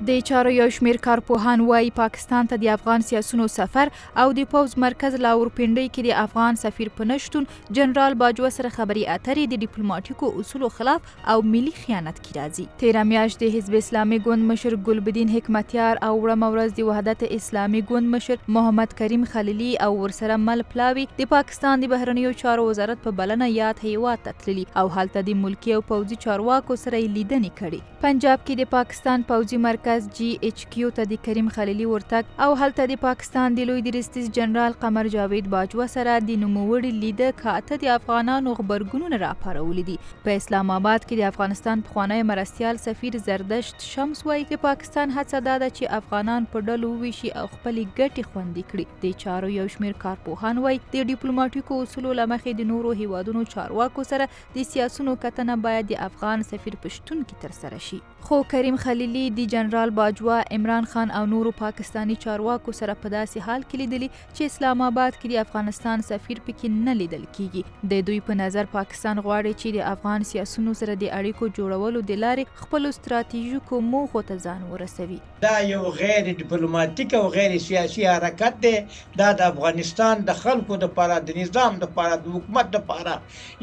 د چارو یو شمېر کارپوهان وايي، پاکستان ته د افغان سیاسونو سفر او د پوځ مرکز لاورپینډۍ کې د افغان سفیر په نشتون جنرال باجوه سره خبرې اترې د ډیپلوماټیکو اصولو خلاف او ملي خیانت کې راځي. تېره میاشت د حزب اسلامي ګوند مشر ګلبدین حکمتیار او وړمه ورځ د وحدت اسلامي ګوند مشر محمد کریم خلیلي او ورسره مل پلاوي د پاکستان د بهرنیو چارو وزارت په بلنه یاد هېواد ته تللي او هلته د ملکي او پوځي چارواکو سره یې لیدنې کړي. پنجاب کې د پاکستان پوځي مرکز جي اېچ کیو ته د کریم خلیلي ورتګ او هلته د پاکستان د لوی درستیز جنرال قمر جاوید باجوه سره د نوموړي لیده کاته د افغانانو غبرګونونه راپارولي دي. په اسلام آباد کې د افغانستان پخوانی مرستیال سفیر زردشت شمس وايي، د پاکستان هڅه دا ده چې افغانان په ډلو وویشي او خپلې ګټې خوندي کړي. د چارو یو شمېر کارپوهان وايي، د ډیپلوماټیکو اصولو له مخې د نورو هېوادونو چارواکو سره د سیاسونو کتنه باید د افغان سفیر په شتون کې ترسره شي. خو کریم خلیلي د جنرال باجوه، عمران خان او نورو پاکستاني چارواکو سره په داسې حال کې لیدلي چې اسلام آباد کې د افغانستان سفیر پکې نه لیدل کیږي. د دوی په نظر پاکستان غواړي چې د افغان سیاسونو سره د اړیکو جوړولو د لارې خپلو ستراتیژیکو موخو ته ځان ورسوي. دا یو غیر ډیپلوماتیک او غیر سیاسي حرکت دی، دا د افغانستان د خلکو لپاره، د نظام لپاره، د حکومت لپاره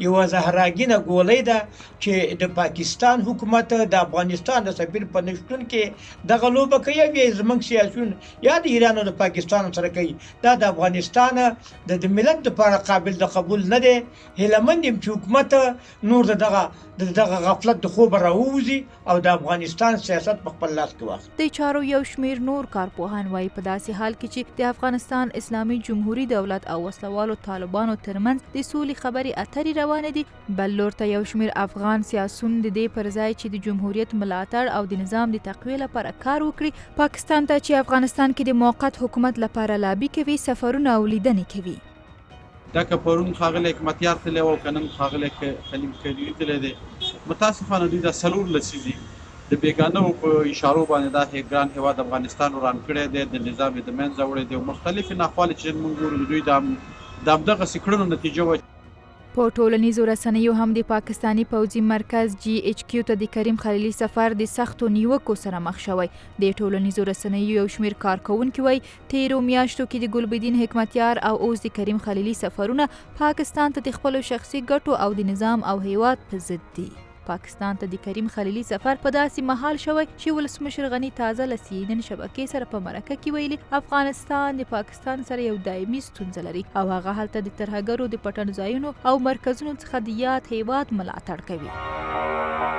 یوه زهراګینه ګولۍ ده چې د پاکستان حکومت د افغانستان د سفیر په نشتون کې دغه لوبه کوي او یا زموږ سیاسیون یا د ایران او د پاکستان سره کوي. دا د افغانستان د ملت لپاره قابل د قبول نه دی. هیله مند یم چې حکومت نور د دغه د دغه غفلت د خوبه راووځي او د افغانستان سیاست په خپل لاس کې واخلي. د چارو یو شمېر نور کارپوهان وايي، په داسې حال کې چې د افغانستان اسلامي جمهوري دولت او وسله والو طالبانو ترمنځ د سولې خبرې اترې روانې دي، بل لور ته یو شمېر افغان سیاسون د دې پر ځای چې د جمهوریت ملاتړ او د نظام د تقویې لپاره کار وکړي، پاکستان ته چې افغانستان کې د موقت حکومت لپاره لابي کوي، سفرونه او لیدنې کوي. دا که پرون ښاغلی حکمتیار تللی و او که نن ښاغلی خلیل خلیلي تللی دی، متاسفانه دوی دا څلور لسیزې د بېګانه وو په اشارو باندې دا ګران هېواد افغانستان وران کړی دی، د نظام یې د منځه وړی دی او مختلفې ناخوالې چې نن موږ ګورو د دوی د همدغسې کړنو نتیجه وه. په ټولنیزو رسنیو هم د پاکستاني پوځي مرکز جي اېچ کیو ته د کریم خلیلي سفر د سختو نیوکو سره مخ شوی. د ټولنیزو رسنیو یو شمېر کارکوونکي وایي، تېرو میاشتو کې د ګلبدین حکمتیار او اوس د کریم خلیلي سفرونه پاکستان ته د خپلو شخصي ګټو او د نظام او هېواد په ضد دي. پاکستان ته د کریم خلیلي سفر په داسې مهال شوی چې ولسمشر غني تازه له سي ان ان شبکې سره په مرکه کې ویلي، افغانستان د پاکستان سره یو دایمي ستونزه لري او هغه هلته د ترهګرو د پټنځایونو او مرکزونو څخه د یاد هېواد ملاتړ کوي.